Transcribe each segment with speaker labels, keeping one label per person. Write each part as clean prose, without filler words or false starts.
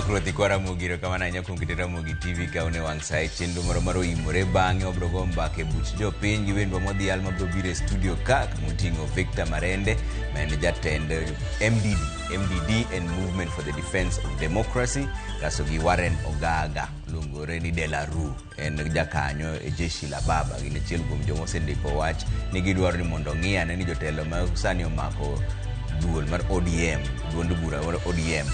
Speaker 1: Pak Ruoth ikwa Ramogi erokamano ahinya kuom kete Ramogi TV ka une wang' sa e chenro moro mar oimore bang'e wabiro go mbaka e buch jopiny gi wendwa modhial mabiro biro e studio ka moting'o Victor Marende ma en jatend MDD MDD en Movement for the Defense of Democracy kasto gi Warren Ogaga luongore ni Delaru en jakanyo e jeshi la baba gin achiel kuom joma osendiko wach ni gidwaro ni mondo ong'i ane ni jotelo ma sani omako duol mar ODM duond bura mar ODM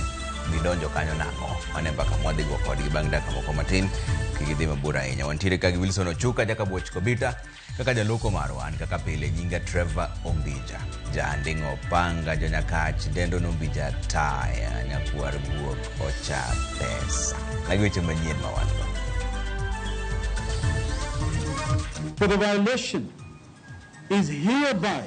Speaker 1: gidonjo kanyo nang'o mano e mbaka mwadhi go kodgi bang' dakika moko matin kik idhi mabor ahinya wantiere ka gi Wilson Ochuka jakabuoch Kobita Kaka jaloko marwa, an kaka pile nyinga Trevor Ombija, jaanding'o opanga, jonyakach, dendo nombija taya, nyakwar guok ocha pesa. Magi weche manyien ma wan go.
Speaker 2: For the violation is hereby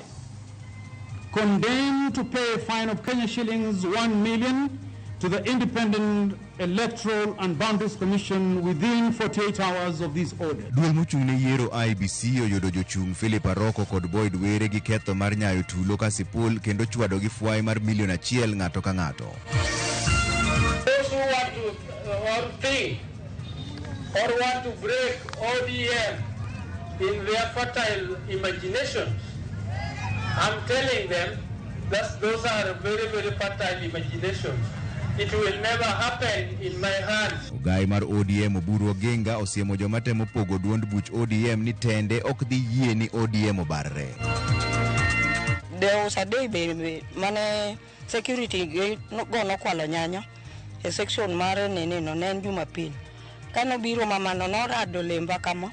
Speaker 2: condemned to pay a fine of Kenya shillings 1 million to the Independent Electoral and Boundaries Commission within 48 hours of this order.
Speaker 3: Duol mochung' ne yiero IEBC oyudo jochung' Philip Aroko kod Boyd Were gi ketho mar nyayo tulo ka sipul kendo chwado gi fwai mar milion achiel ng'ato ka ng'ato.
Speaker 4: Those who want to or think or want to break ODM in their fertile imaginations, I'm telling them that those are very, very fertile imaginations. It will never happen in my hands.
Speaker 3: Ogai mar ODM Oburu Oginga osiemo joma temo pogo duond buch ODM ni tende ok dhi yie ni ODM obarre.
Speaker 5: There was a day be mane security go nokwalo nyanya e section mar nini no ne en Jumapil. Kanobiro mamano norado lemba kama.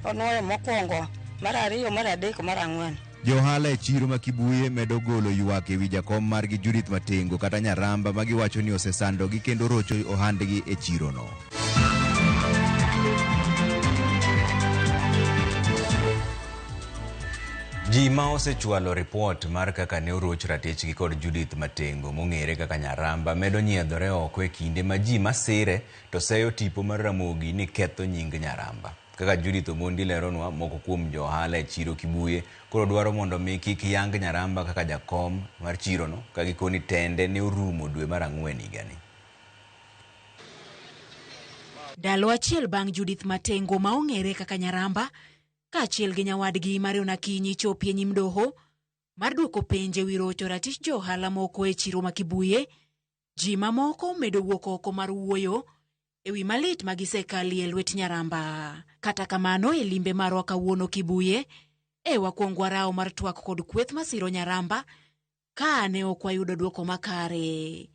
Speaker 5: Onuoyo mokwongo, mar ariyo, mar adek, mar ang'wen.
Speaker 3: Jo ohala e chiro ma Kibuye medo golo ywak ewi jakom margi Judith Matengo kata Nyaramba ma giwacho ni osesandogi kendo rocho ohandgi e chirono.
Speaker 1: Ji ma osechwalo ripot mar kaka ne oroch ratichgi kod Judith Matengo mong'ere kaka Nyaramba medo nyiedhore oko e kinde ma ji masire to seyo tipo mar Ramogi ni ketho nying Nyaramba. Kaka Judith Omondi leronwa, moko kuom jo ohala e chiro Kibuye koro dwaro mondo mi kik yang Nyaramba kaka jakom mar chirono ka gikoni tende ne orumo dwe mar ang'wen higani.
Speaker 6: Ndalo achiel bang' Judith Matengo ma ong'ere kaka Nyaramba kaachiel gi nyawadgi Marion Akinyi chopi e nyim doho mar duoko penj ewi rocho ratich jo ohala moko e chiro ma Kibuye, ji mamoko medo wuok oko mar wuoyo ewi malit ma gisekalie e lwet Nyaramba. Kata kamano e limbe marwa kawuono Kibuye, e wakwongo warawo mar twak kod kweth masiro Nyaramba ka ne ok wayudo dwoko makare.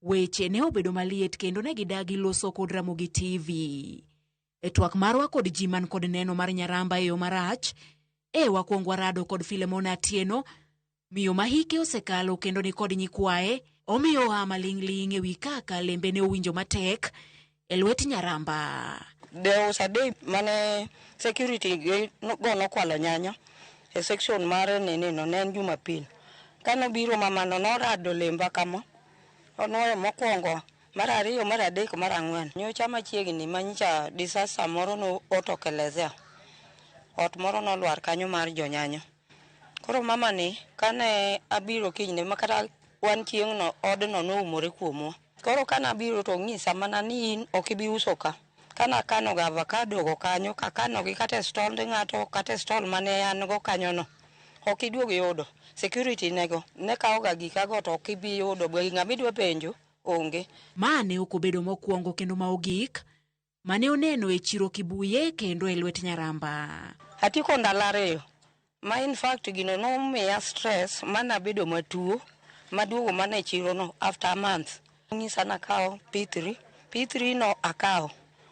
Speaker 6: Weche ne obedo maliet kendo ne gidagi loso kod Ramogi TV. E twak marwa kod ji man kod neno mar Nyaramba e yo marach, e wakwongo warado kod Filemon Atieno, miyo ma hike osekalo kendo ni kod nyikwaye, omiyo oa maling'ling' ewi kaka lembe ne owinjo matek e lwet Nyaramba.
Speaker 5: There was a day mane security go nokwalo nyanya e section mar nini no ne en Jumapil. Kanobiro mamano norado lemba kama. Onuoyo mokwongo, mar ariyo, mar adek, mar ang'wen. Nyocha machiegni manyicha disaster moro no otokelezea. Ot moro nolwar kanyo mar jonyanya. Koro mama ni kane abiro kinyne makata wan chieng'no odno noumore kuomwa. Koro kana abiro to onyisa mana ni in ok ibi uso ka. Kana kano ga avocado go kanyo, kakano gi kata e stall ng'ato kata e stall mane an go kanyo no. Ok iduog yudo. Security nego ne kawo ga gika go to ok ibi yudo. Ng'ama idwa penjo onge.
Speaker 6: Ma ne ok obedo mokwongo kendo ma ogik mane oneno e chiro Kibuye kendo e lwet Nyaramba.
Speaker 5: Atieko ndalo ariyo ma in fact gino nomiya stress manabedo matuo maduogo mana e chiro no after a month. Onyisa nakaw P3, P3 no akawo.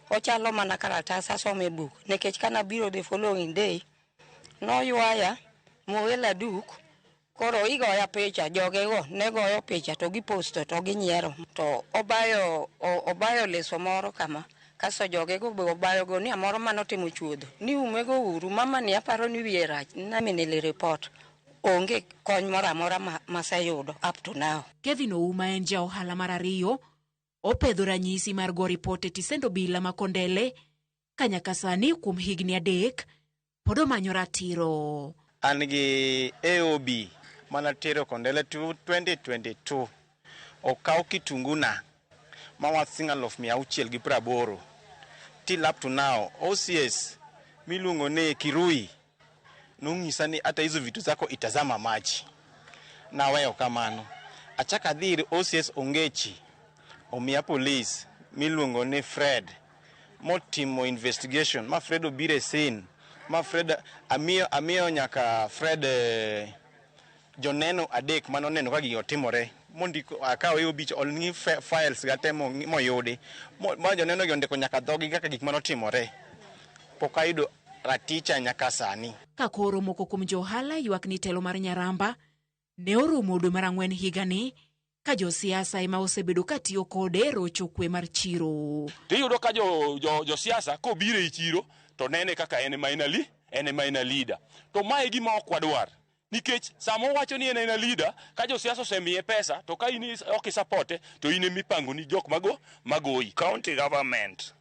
Speaker 5: Ochalo mana karatas asomo e buk nikech kanabiro the following day noywaya mowela duk koro igoya picha jogego ne goyo picha to giposto to ginyiero to obayo obayo leso moro kama kasto jogego be obayo gunia moro manotimo chuodho ni umego uru mama ni aparo ni wiye rach naminili report onge kony moro amora maseyudo up to now.
Speaker 6: Kevin Ouma en ja ohala mar ariyo opedho ranyisi mar go ripot e tisend obila ma Kondele ka nyaka sani kuom higni adek pod omanyo ratiro.
Speaker 7: An gi AOB Manatero Kondele 2022 okaw kitungu na ma worth siling 680,000. Till up to now OCS miluongo ni Kirui nong'isa ni hata hizo vitu zako itazama maji. Naweyo kamano. Achako adhi ir OCS Ongechi omiya police miluongo ni Fred motimo investigation ma Fred obiro e scene ma Fred amiyo nyaka Fred joneno adek manoneno ka gigi otimore mondiko akawo e obich ong'i files ga te moyudi ma joneno gi ondiko nyaka dhogi kaka gik manotimore. Pok ayudo raticha nyaka sani.
Speaker 6: Ka koro moko kuom jo ohala ywak ni telo mar Nyaramba ne orumo dwe mar ang'wen higani ka josiasa ema osebedo ka tiyo kode e rocho kwe mar chiro.
Speaker 8: Tiyudo ka josiasa kobiro ei chiro to nene kaka en ema en ema en leader. To mae gima ok wadwar. Nikech sama owacho ni en en leader, ka josiasa osemiye pesa, to ka in ok isapote, to in ema ipangoni jok mago magoyi.
Speaker 9: County government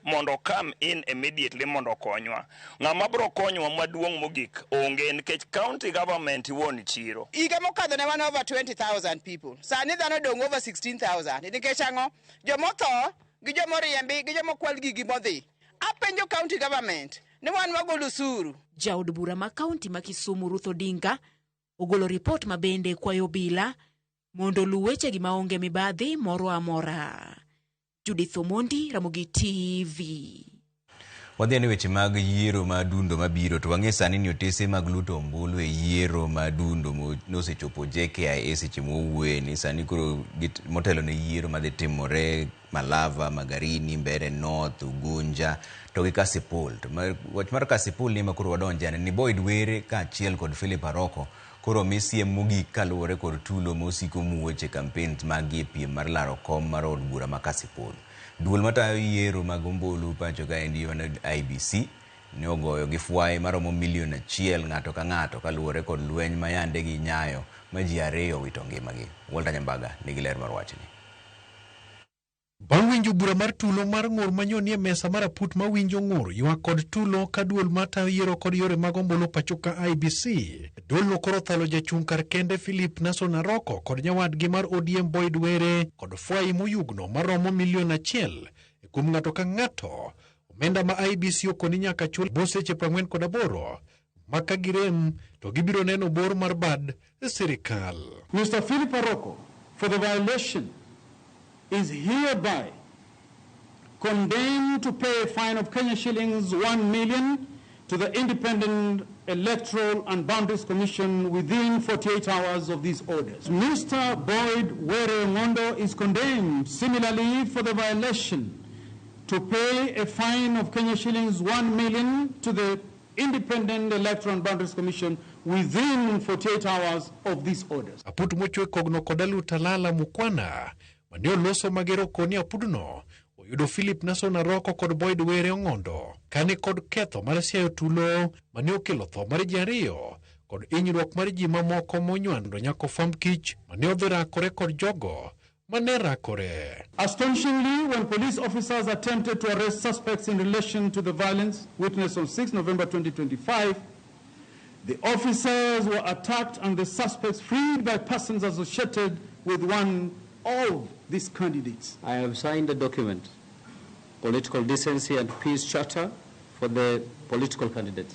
Speaker 9: mondo come in immediately mondo okonywa. Ng'ama biro konyowa maduong' mogik onge nikech county government wuon chiro.
Speaker 10: Higa mokadho ne wan over 20,000 people. Sani dhano dong' over 16,000. Nikech ang'o? Jomotho gi jomoriembi gi jomokwal gigi modhi. Apenjo county government ni wan wagolo osuru.
Speaker 6: Jaod bura ma kaunti ma Kisumu Ruth Odinga ogolo ripot ma bende kwayo obila mondo oluw wechegi maonge mibadhi moro amora. Judith Omondi, Ramogi TV.
Speaker 1: Wadhi ane weche mag yiero ma dundo mabiro to wang'e sani ni otese mag luto ombulu e yiero ma dundo nosechopo JKIA seche mowuoye ni sani koro motelo ne yiero madhi timore Malava, Magarini, Mbeere North, Ugunja to gi Kasipul. To wach mar Kasipul ni ema koro wadonje ane ni Boyd Were kaachiel kod Philip Aroko koro omi siem mogik kaluwore kod tulo mosiko muoch e campaigns maggi e piem mar laro kom mar od bura ma Kasipul. Duol matayo yiero mag ombulu pacho kaendi mano IEBC ne ogoyo gi fwai maromo milion 1 ng'ato ka ng'ato kaluwore kod lweny ma yande ginyayo ma ji ariyo owito ngimagi. Walter Nyambaga nigi ler mar wachni.
Speaker 11: Bang' winjo bura mar tulo mar ng'ur manyoni e mesa mar aput mawinjo ng'ur ywak kod tulo ka duol matayo yiero kod yore mag ombulu pacho ka IEBC. Duolno koro othalo jachung' kar kende Philip Nason Aroko kod nyawadgi mar ODM Boyd Were kod fwai moyugno maromo milion 1 kuom ng'ato ka ng'ato. Omenda ma IEBC okoni nyaka chul bo seche 48 ma ka girem to gibiro neno bor mar bad sirikal.
Speaker 2: Mr. Philip Aroko, for the violation, is hereby condemned to pay a fine of Kenya shillings 1 million to the Independent Electoral and Boundaries Commission within 48 hours of these orders. Mr. Boyd Were Ngondo is condemned similarly for the violation to pay a fine of Kenya shillings 1 million to the Independent Electoral and Boundaries Commission within 48 hours of these orders.
Speaker 11: Aput mochwe kogno kod Alutalala Mukwana mane oloso magero koni apudno oyudo Philip Nason Aroko kod Boyd Were Ong'ondo kane kod ketho mar siayo tulo mane okelo tho mar ji ariyo kod hinyruok mar ji mamoko monywando nyako famb kich mane odhi rakore kod jogo mane rakore.
Speaker 2: Astonishingly, when police officers attempted to arrest suspects in relation to the violence witnessed on 6 November 2025, the officers were attacked and the suspects freed by persons associated with one of these candidates.
Speaker 12: I have signed a document, Political Decency and Peace Charter for the political candidates.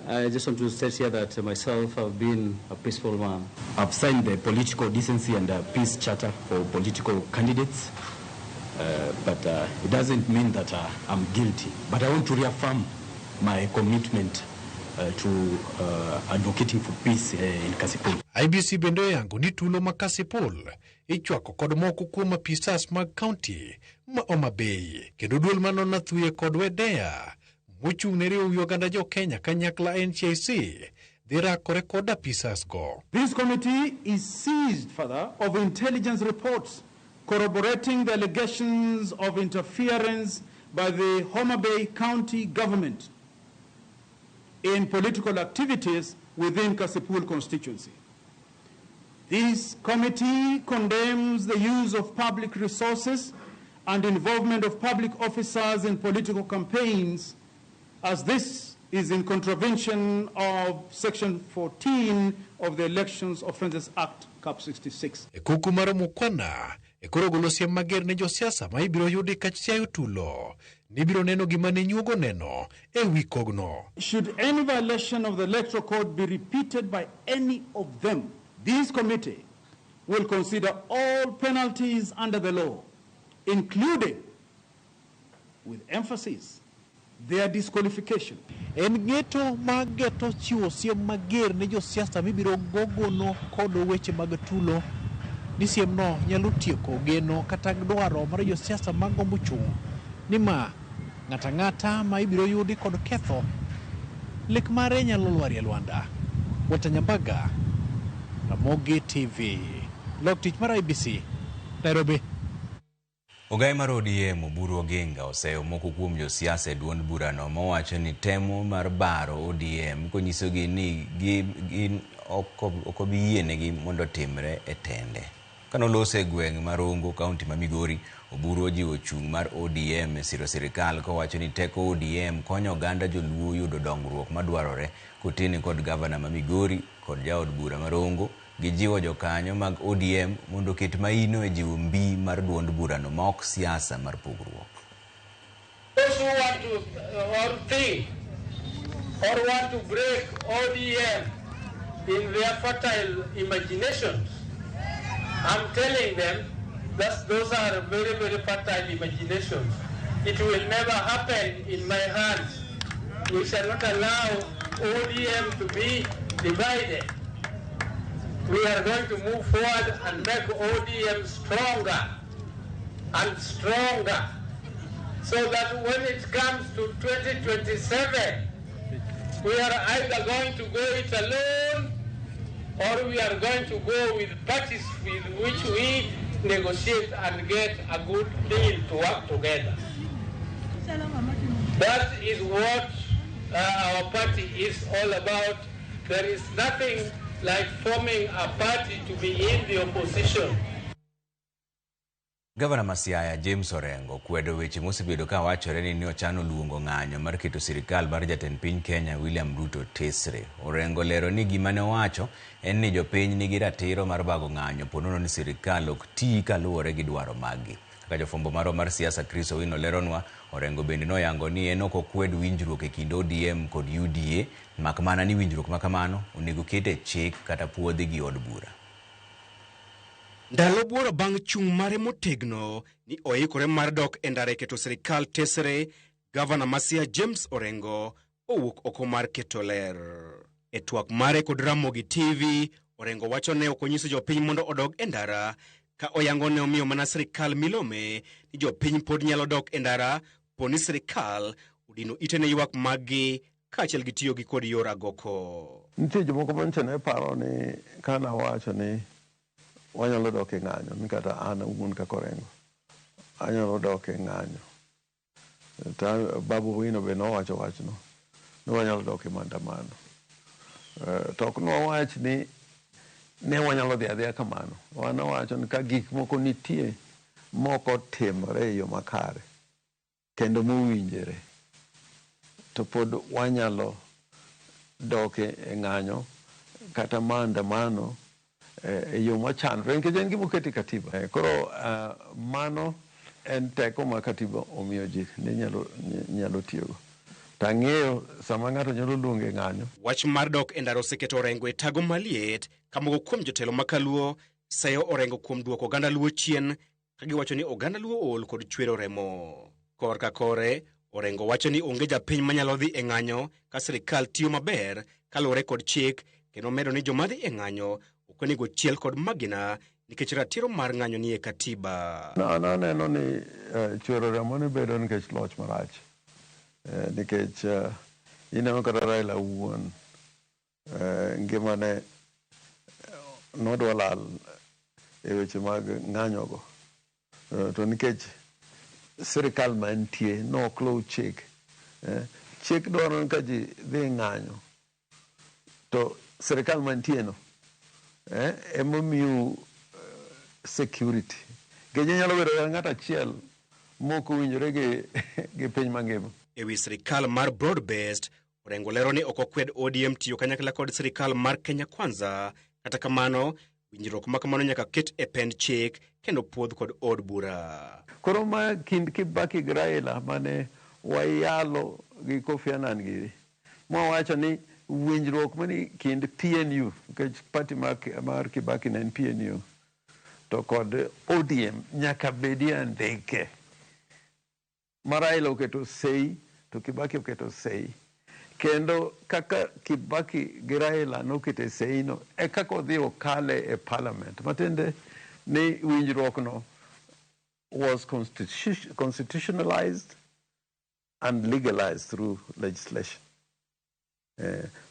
Speaker 12: I just want to state here that myself have been a peaceful man.
Speaker 13: I've signed the Political Decency and Peace Charter for political candidates, but it doesn't mean that I'm guilty. But I want to reaffirm my commitment to advocating for peace in Kasipul.
Speaker 11: IEBC bende oyango ni tulo ma Kasipul ichwako kod moko kuom apisas mag kaunti ma Homa Bay kendo duol manono athuye kod Wedea mochung' ne riwo wi oganda jo Kenya kanyakla NCIC dhi rakore kod apisas go.
Speaker 2: This committee is seized further of intelligence reports corroborating the allegations of interference by the Homa Bay County government in political activities within Kasipul constituency. This committee condemns the use of public resources and involvement of public officers in political campaigns, as this is in contravention of Section 14 of the Elections Offences Act, Cap 66.
Speaker 11: E kuku mar Mukwana e koro golo siem mager ne josiasa ma ibiro yudi ka chiayo tulo ni ibiro neno gima ne nyuogo neno e wi kogno.
Speaker 2: Should any violation of the Electoral Code be repeated by any of them, this committee will consider all penalties under the law, including, with emphasis, their disqualification.
Speaker 11: En ng'eto ma geto chiwo siem mager ne josiasa mibiro gogono kod weche mag tulo ni siemno nyalo tieko geno kata dwaro mar josiasa magombo chung' ni ma ng'ato ang'ata ma ibiro yudi kod ketho lek mare nyalo lwarie lwanda. Walter Nyambaga, Ramogi TV, lok tich mar IEBC, Nairobi.
Speaker 1: Ogai mar ODM Oburu Oginga oseyo moko kuom josiasa e duond burano mowacho ni temo mar baro ODM konyisogi ni gin ok obi yienegi mondo otimre e tende. Kanoloso e gweng' ma Rongo, kaunti ma Migori, Oburu ojiwo chung' mar ODM e siro sirikal kowacho ni teko ODM konyo oganda joluo yudo dongruok madwarore kotene kod gavana ma Migori kod jaod bura ma Rongo. Gijiwo jokanyo mag ODM mondo oket maino e jiwo mbi mar duond burano ma ok siasa mar pogruok.
Speaker 4: Those who want to or think or want to break ODM in their fertile imaginations, I'm telling them that those are very, very fertile imaginations. It will never happen in my hands. We shall not allow ODM to be divided. We are going to move forward and make ODM stronger and stronger, so that when it comes to 2027, we are either going to go it alone or we are going to go with parties with which we negotiate and get a good deal to work together. That is what our party is all about. There is nothing like forming a party to be in the opposition.
Speaker 1: Gavana ma Siaya James Orengo kwedo weche mosebedo ka wachore ni ne ochano luongo ng'anyo mar keto sirikal mar jatend piny Kenya William Ruto tesre. Orengo lero ni gima ne owacho en ni jopiny nigi ratiro mar bago ng'anyo ponono ni sirikal ok tii kaluwore gi dwaro maggi. Kaka jofwambo marwa mar siasa Chris Owino leronwa, Orengo bende noyango ni en ok okwed winjruok e kind ODM kod UDA, mak mana ni winjruok ma kamano onego ket e chik kata puodhi gi od bura.
Speaker 14: Ndalo buoro bang' chung' mare motegno ni oikore mar dok e ndara e keto sirikal tesre, Gavana ma Siaya James Orengo owuok oko mar keto ler. E twak mare kod Ramogi TV, Orengo wacho ne ok onyiso jopiny mondo odog e ndara, ka oyango ne omiyo mana sirikal milome ni jopiny pod nyalo dok e ndara po ni sirikal odino ite ne ywak maggi kaachiel gi tiyo gi kod yor agoko.
Speaker 15: Nitie jomoko manyicha ne paro ni kana wacho ni wanyalo dok e ng'anyo, ni kata an awuon kaka Orengo anyalo dok e ng'anyo. To Babu Owino be nowacho wachno ni wanyalo dok e maandamano. To ok nowach ni ne wanyalo dhi adhiya kamano. Wan wawacho ni ka gik moko nitie mok otimore e yo makare kendo mowinjore, to pod wanyalo dok e ng'anyo kata maandamano e yo mochanore, nikech en gima oket e katiba. Koro mano en teko ma katiba omiyo ji ni nyalo tiyogo. To ang'eyo sama ng'ato nyalo luongo e ng'anyo.
Speaker 14: Wach mar dok e ndara oseketo Orengo e tago maliet, ka moko kuom jotelo ma kaluo seyo Orengo kuom duoko oganda Luo chien, ka giwacho ni oganda Luo ool kod chwero remo. Korka kore, Orengo wacho ni onge japiny manyalo dhi e ng'anyo ka sirikal tiyo maber kaluwore kod chik, kendo medo ni joma dhi e ng'anyo ok onego chiel kod magina nikech ratiro mar ng'anyo nie katiba.
Speaker 15: Aneno ni chwero remo ni bedo nikech loch marach. Nikech ineno kata Raila wuon ngimane nodwa lal e weche mag ng'anyogo. To nikech sirikal mantie nok luw chik. Chik dwaro ni ka ji dhi ng'anyo to sirikal mantie no ema miyo security. Nikech inyalo bedo gi ng'ato achiel mok owinjore gi piny mangima.
Speaker 14: E wi sirikal mar broad based, Orengo lero ni ok okwed ODM tiyo kanyakla kod sirikal mar Kenya Kwanza. Kata kamano, winjruok ma kamano nyaka ket e pend chik kendo puodh kod od bura.
Speaker 15: Koro ma kind Kibaki gi Raila mane wayalo gi Kofi Annan giri, mwawacho ni winjruok mani kind PNU, nikech party mar Kibaki ne en PNU, to kod ODM nyaka bedie andike. Ma Raila oketo sei to Kibaki oketo sei. Kendo kaka Kibaki gi Raila noketo sei no, e kaka odhi okale e parliament. Matiende ni winjruok no was constitutionalized and legalized through legislation.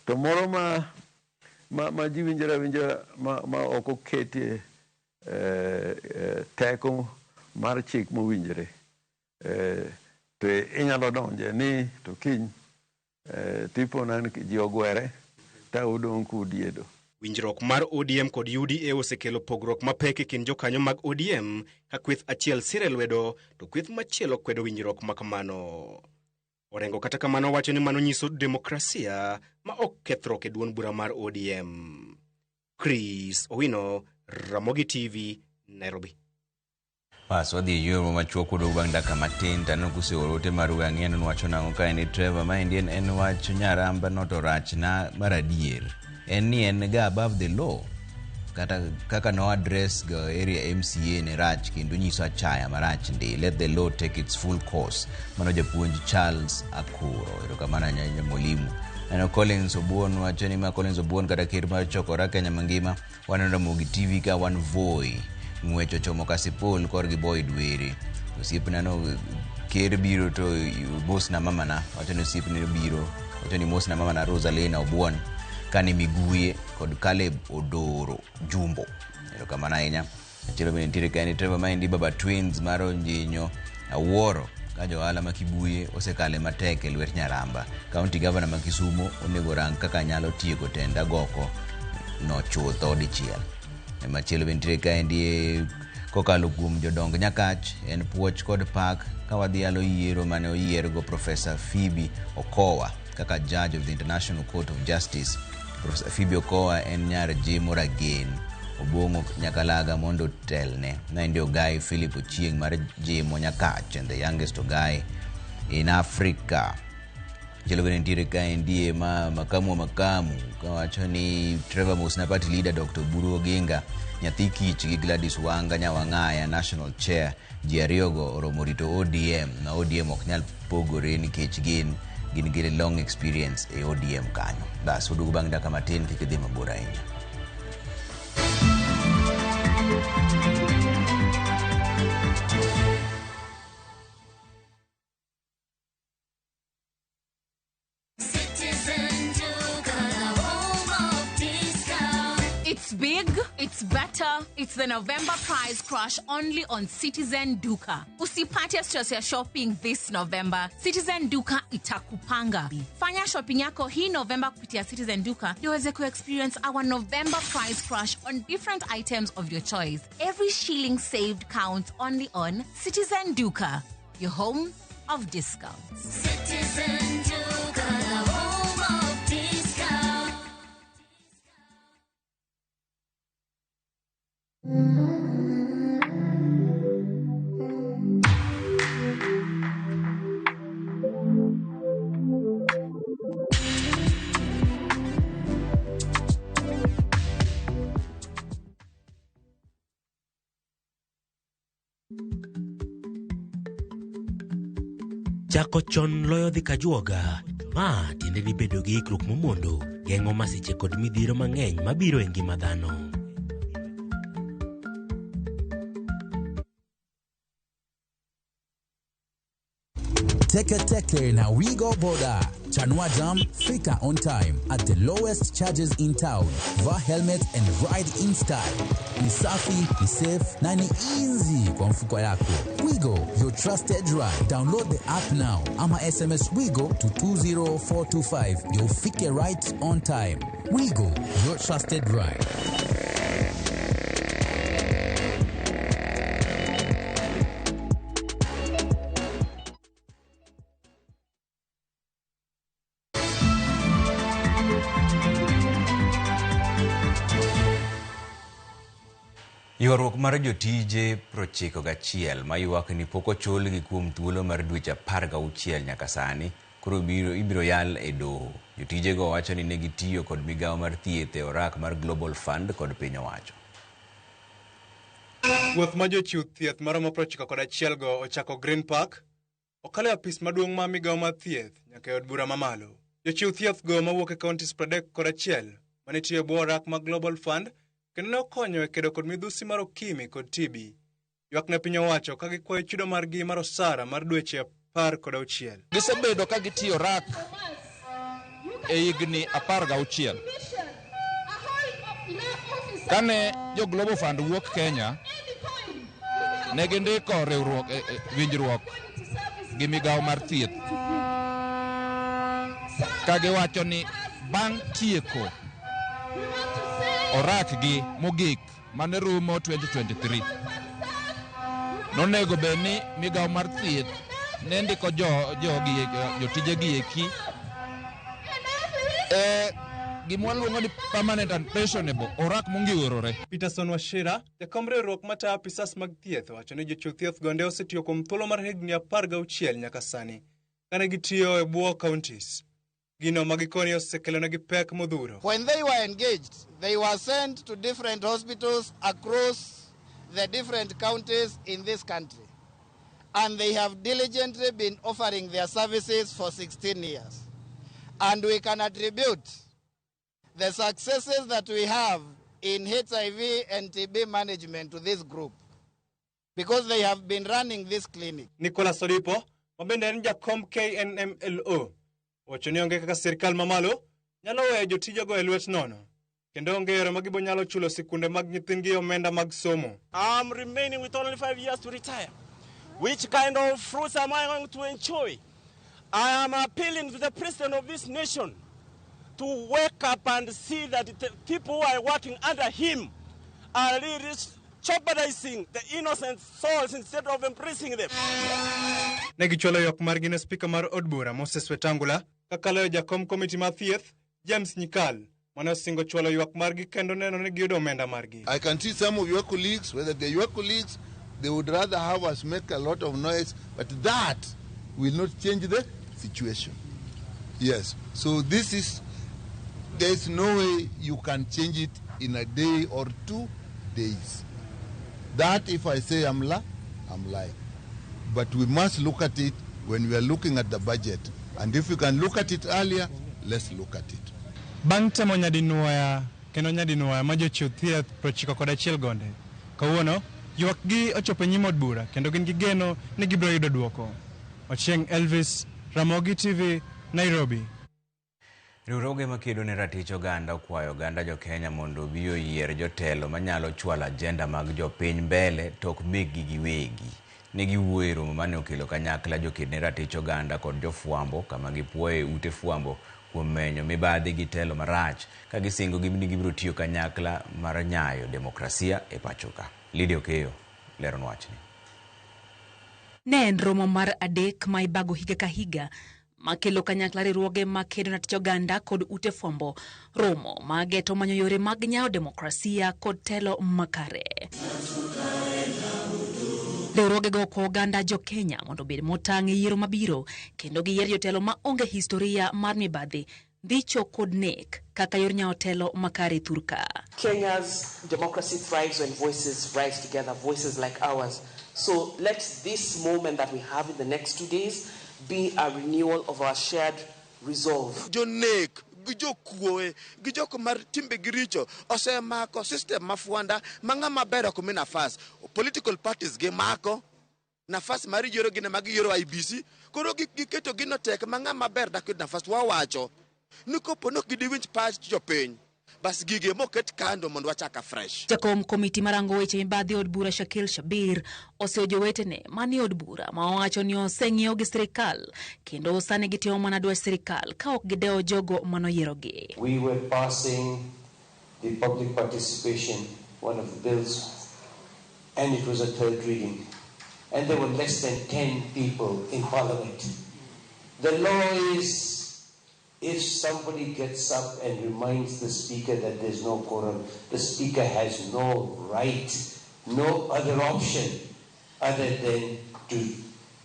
Speaker 15: To moro ma ji winjore awinja ma ok oketie teko mar chik mowinjore, to inyalo donje ni to kiny tipo na ji ogwere ta udong' kudiedo.
Speaker 14: Winjruok mar ODM kod UDA osekelo pogruok mapek e kind jokanyo mag ODM ka kweth achiel sire lwedo to kweth machielo kwedo winjruok ma kamano. Orengo kata kamano wacho ni mano nyiso demokrasia ma ok kethruok e duond bura mar ODM. Chris Owino, Ramogi TV, Nairobi.
Speaker 1: Bas wadhi e yueyo machuok kudogo bang' dakika matin to aneno kuseoro ote maru ang'e ni wacho nang'o ka en Trevor maendi en wach Nyaramba no to rachna mar adier en ni en ga above the law kata kaka no address ga area MCA ne rach kendo nyiso achaya marach ndi. Let the law take its full course. Mano japuonj Charles Akuro. Erokamano ahinya mwalimu. Aneno Collins Obuon wacho ni ma Collins Obuon kata ker mar chokora Kenya mangima waneno Ramogi TV ka wan Voi ng'wech ochomo Kasipul korgi Boyd Were. Osiepna no ker biro to mosna mamana wacho ni osiepne biro wacho ni mosna mamana Rosalina Obuon kani Miguye kod Caleb Odoro Jumbo. Erokamano ahinya. Achielo bende nitiere kaendi Trevor maendi Baba Twins mar Onjinyo Awuoro ka johala ma Kibuye osekale matek e lwet Nyaramba. County Governor ma Kisumu onego rang kaka nyalo tieko tend agoko no chutho dichiel. Machielo bende nitiere kaendi kokalo kuom jodong Nyakach en puoch kod pak ka wadhialo yiero mane oyiergo Professor Phoebe Okowa kaka Judge of the International Court of Justice. Professor Phoebe Okowa en nyar Jimo Ragen Obong'o Nyakalaga mondo otelne. Maendi Ogai Philip Ochieng' mar Jimo Nyakach and the youngest Ogai in Africa. Machielo bende nitiere kaendi ma makamu wa makamu kawacho ni Trevor Mosna party leader Dr. Oburu Oginga nyathi kich gi Gladys Wanga Nyawang'aya national chair ji ariyogo oromo rito ODM na ODM ok nyal pogore nikech gin gi long experience e ODM kanyo. Bas waduogo bang' dakika matin kik idhi mabor ahinya.
Speaker 16: It's big, it's better, it's the November price crash only on Citizen Duka. Usipate stress ya shopping this November. Citizen Duka itakupanga. Fanya shopping yako hii November kupitia Citizen Duka ndio uweze ku-experience our November price crash on different items of your choice. Every shilling saved counts only on Citizen Duka, your home of discounts.
Speaker 17: Citizen Duka, the home of discounts.
Speaker 18: Chako chon loyo dhi kajuoga. Ma tiende ni bedo gi ikruok momondo geng'o masiche kod midhiero mang'eny mabiro e ngima dhano.
Speaker 19: Teke Teke na Wigo Boda. Chanua Jam, fika on time at the lowest charges in town. Vaa helmet and ride in style. Ni safi, ni safe na ni easy kwa mfuko yako. Wigo, your trusted ride. Download the app now ama SMS Wigo to 20425 ndio ufike right on time. Wigo, your trusted ride.
Speaker 1: Ywaruok mar jotije 91 ma ywak ni pok ochulgi kuom thuolo mar dweche 16 nyaka sani koro ibiro yal e doho. Jotijego wacho ni ne gitiyo kod migawo mar thieth e orak mar Global Fund kod piny owacho.
Speaker 20: Wuoth ma jochiw thieth maromo 91 go ochako Green Park, okalo e apis maduong' ma migawo mar thieth nyaka e od bura mamalo. Jochiw thieth go mawuok e counties 31 mane tiyo e bwo orak mag Global Fund kendo ne okonyo e kedo kod midhusi mar okimi kod TB. Ywak ne piny owacho ka gikwayo chudo margi mar osara mar dweche 16.
Speaker 21: Gisebedo ka gitiyo rak e higni 16. Kane jo Global Fund wuok Kenya, ne gindiko riwruok winjruok gi migawo mar thieth ka giwacho ni bang' tieko orakgi mogik mane rumo 2023 nonego bed ni migawo mar thieth ne ndiko jotijegi eki e gima waluongo ni permanent and pensionable orak mongiworore.
Speaker 20: Peterson Wachira, jakom riwruok matayo apisas mag thieth, owacho ni jochiw thieth gonde osetiyo kuom thuolo mar higni 16 nyaka sani kane gitiyo e bwo counties. Gino ma gikoni osekelonegi pek modhuro.
Speaker 22: When they were engaged, they were sent to different hospitals across the different counties in this country. And they have diligently been offering their services for 16 years. And we can attribute the successes that we have in HIV and TB management to this group because they have been running this clinic.
Speaker 20: Nicholas Odipo, ma bende en jakom KNMLO, owacho ni onge kaka sirkal mamalo nyalo weyo jotijego e lwet nono kendo onge yore ma gibonyalo chulo sikunde mag nyithindgi omenda mag somo.
Speaker 23: I'm remaining with only 5 years to retire. Which kind of fruits am I going to enjoy? I am appealing to the president of this nation to wake up and see that the people who are working under him are really jeopardizing the innocent souls instead of embracing them.
Speaker 20: Ne gichwalo ywak margi ne spika mar od bura Moses Wetangula kakalo e jakom komiti mar thieth James Nyikal mane osingo chwalo ywak margi kendo neno ni giyudo omenda margi.
Speaker 24: I can see some of your colleagues, whether they're your colleagues, they would rather have us make a lot of noise, but that will not change the situation. Yes, so this is, there's no way you can change it in a day or 2 days. That if I say I'm lying. But we must look at it when we are looking at the budget. And if we can look at it earlier, let's look at it.
Speaker 20: Bang' temo nyadinuoya kendo nyadinuoya ma jochiw thieth 91 gonde. Kawuono, ywakgi ochopo e nyim od bura kendo gin gi geno ni gibiro yudo dwoko. Ochieng' Elvis, Ramogi TV, Nairobi.
Speaker 1: Riwruoge makedo ne ratich oganda okwayo oganda jo Kenya mondo obi oyier jotelo manyalo chwalo ajenda mag jopiny mbele to ok mekgi giwegi. Ne giwuoyo e romo mane okelo kanyakla joked ne ratich oganda kod jofwambo kama gipuoye ute fwambo kuom menyo mibadhi gi telo marach ka gisingo ni gibiro tiyo kanyakla mar nyayo demokrasia e pachoka. Lydia Okeyo leronwa wachni.
Speaker 6: Ne en romo mar 3 ma ibago higa ka higa makelo kanyakla riwruoge makedo ne ratich oganda kod ute fwambo, romo mageto manyo yore mag nyayo demokrasia kod telo makare. Riwruogego okwayo oganda jo Kenya mondo obed motang' e yiero mabiro kendo giyier jotelo ma onge historia mar mibadhi, ndicho kod nek kaka yor nyayo telo makare thurka.
Speaker 25: Kenya's democracy thrives when voices rise together, voices like ours. So let this moment that we have in the next 2 days be a renewal of our shared resolve.
Speaker 26: Jonek, gi jokuoe, gi jok mar timbe gi richo osemako system ma fuanda ma ng'ama ber ok mi nafas. Political parties gi mako nafas mar yiero gine mag yiero IBC, koro giketo gino tek ma ng'ama ber dak yud nafas. Wawacho ni kopo ni ok gidiwinj pach jopiny, bas gige moket kando mondo wachak afresh.
Speaker 6: Jakom komiti marango weche mibadhi od bura Shakil Shabir oseyo jowetene manie od bura ma owacho ni oseng'iewo gi sirikal kendo sani gitimo mana dwach sirikal ka ok gidewo jogo manoyierogi.
Speaker 27: We were passing the public participation, one of the bills, and it was a third reading. And there were less than 10 people in parliament. The law is, if somebody gets up and reminds the speaker that there's no quorum, the speaker has no right no other option other than to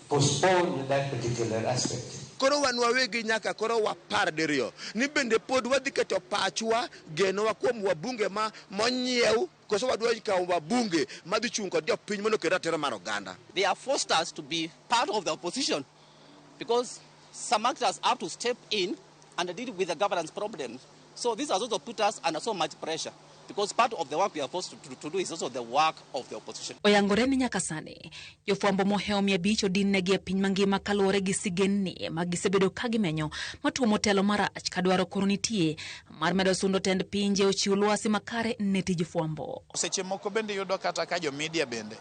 Speaker 27: postpone that particular aspect.
Speaker 26: Koro wan wawegi nyaka koro wapar diriyo ni bende pod wadhi keto pachwa genowa kuom wabunge ma monyiew koso wadwa kawo wabunge madhi chung' kod jopiny mondo oket ratiro mar oganda.
Speaker 3: They have forced us to be part of the opposition because some actors have to step in and deal with the governance problems. So this has also put us under so much pressure because part of the work we are forced to do is also the work of the opposition.
Speaker 6: Oyangore ni nyaka sani jofwambo mohewo 500 odinnegi e piny mangima kaluwore gi sigendni ma gisebedo ka gimenyo matuomo telo marach ka dwaro koro nitie mar medo sundo tend pinje ochiw lwasi makare ne tij fwambo.
Speaker 5: Seche moko bende yudo kata ka jo media bende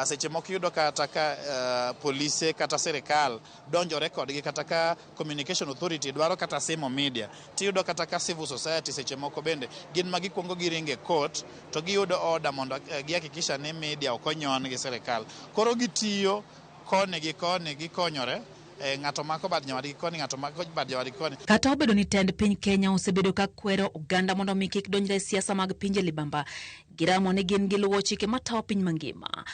Speaker 5: seche moko yudo kata ka polise kata sirikal donjore kodgi kata ka Communication Authority dwaro kata simo media tiyudo kata ka civil society seche moko bende gin ma gikwongo giringe court to giyudo order mondo gihakikisha ni media ok onyon gi sirikal. Koro gitiyo koni gi koni gikonyore, ng'ato mako bad nyawadgi koni, ng'ato mako bad nyawadgi koni.
Speaker 6: Kata obedo ni tend piny Kenya osebedo ka kwero oganda mondo mi kik donjre e siasa mag pinje libamba, giramo ni gin giluwo chike matayo piny mangima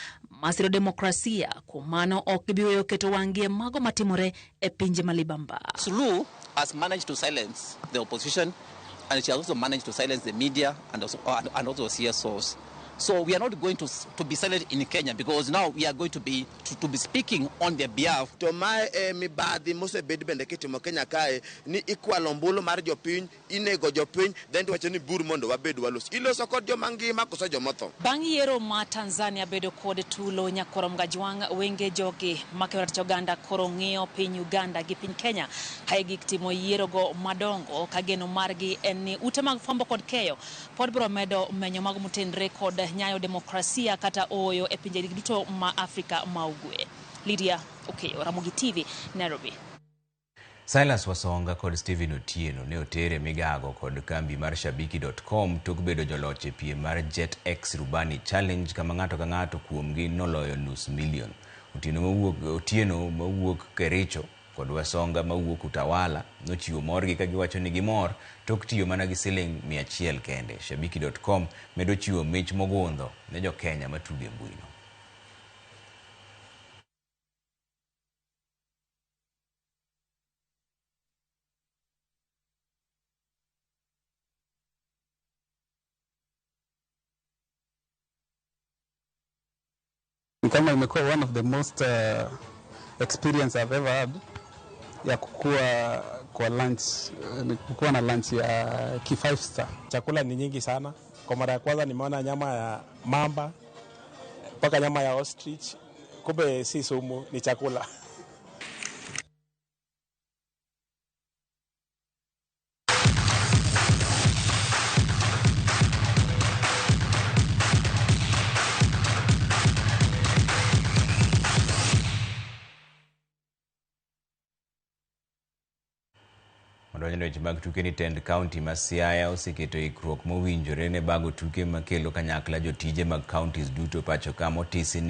Speaker 6: masiro demokrasia, kuom mano ok gibi weyo keto wang'gi e mago matimore e pinje malibamba.
Speaker 3: Suluhu has managed to silence the opposition, and she has also managed to silence the media and also CSOs. So we are not going to be silent in Kenya because now we are going to be speaking on their behalf.
Speaker 26: To mae e mibadhi mosebed bende kitimo Kenya kae ni ikwalo ombulu mar jopiny, inego jopiny, then tiwacho ni bur mondo wabed walos. Iloso kod joma ngima koso jomotho.
Speaker 6: Bang' yiero ma Tanzania bedo kod tulo nyakwaro Mgajwang' wenge jogi makeyo ratich oganda koro ng'iyo piny Uganda gi piny Kenya kae gik timo yierogo madongo ka geno margi en ni ute mag fwambo kod keyo pod biro medo menyo mago motenre kod nyayo demokrasia kata ooyo e pinje duto ma Afrika ma Ugwe. Lydia Okeyo, Ramogi TV, Nairobi.
Speaker 1: Silas Wasonga kod Stephen Otieno ne otere migago kod kambi mar Shabiki.com tok bedo joloch e piem mar Jet X Rubani Challenge kama ng'ato ka ng'ato kuomgi noloyo $500,000. Otieno mawuok Kericho kod Wasonga mawuok Utawala nochiwo morgi ka giwacho ni gimor tok tiyo mana gi siling 100 kende. Shabiki.com medo chiwo mich mogundho ne jo Kenya matugo e mbuino.
Speaker 7: Kama imekuwa one of the most experience I've ever had ya kukua kwa lunch, kukua na lunch ya ki 5 star.
Speaker 8: Chakula ni nyingi sana. Kwa mara ya kwanza nimeona nyama ya mamba mpaka nyama ya ostrich. Kumbe si sumu, ni chakula.
Speaker 1: Odonjo weche mag tuke ni tend kaunti ma Siaya oseketo ikruok mowinjore ne bago tuke makelo kanyakla jotije mag counties duto pacho ka motisi ni